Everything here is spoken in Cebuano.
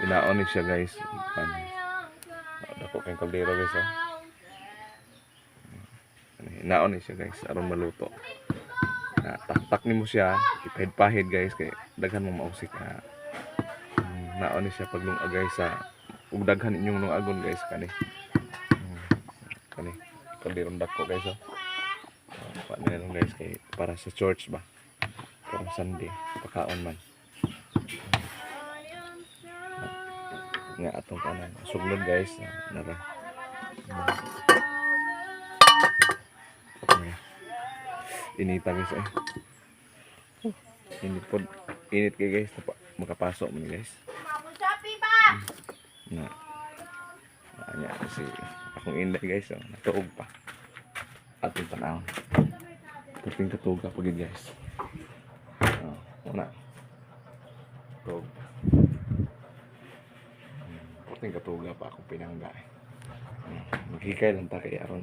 Inaon ni siya, guys. Ano? Dako kay kaldero, guys, oh. Inaon ni siya, guys, aron maluto. Na taktak nimo siya, ipahid-pahid, guys, kay daghan mo mausik na. Naon ni siya paglungag, guys, sa ug daghan inyong lungagon, guys, kani. Kani kalderong dako, guys, oh. Paano na lang, guys, kay para sa church ba? Karong Sunday, pakaon man. Nga atong kanan. Sugnod, guys, nara. Okay. Inita, guys, eh. Init po. Init kay, guys, napa, makapasok man, guys. Na. Anya si akong inday, guys, oh, natuog pa. Atong tanawon. Kaping katuga pag, guys. Oh, una. Tuog. Puting katuga pa akong pinangga eh. Maghikay lang ta kay aron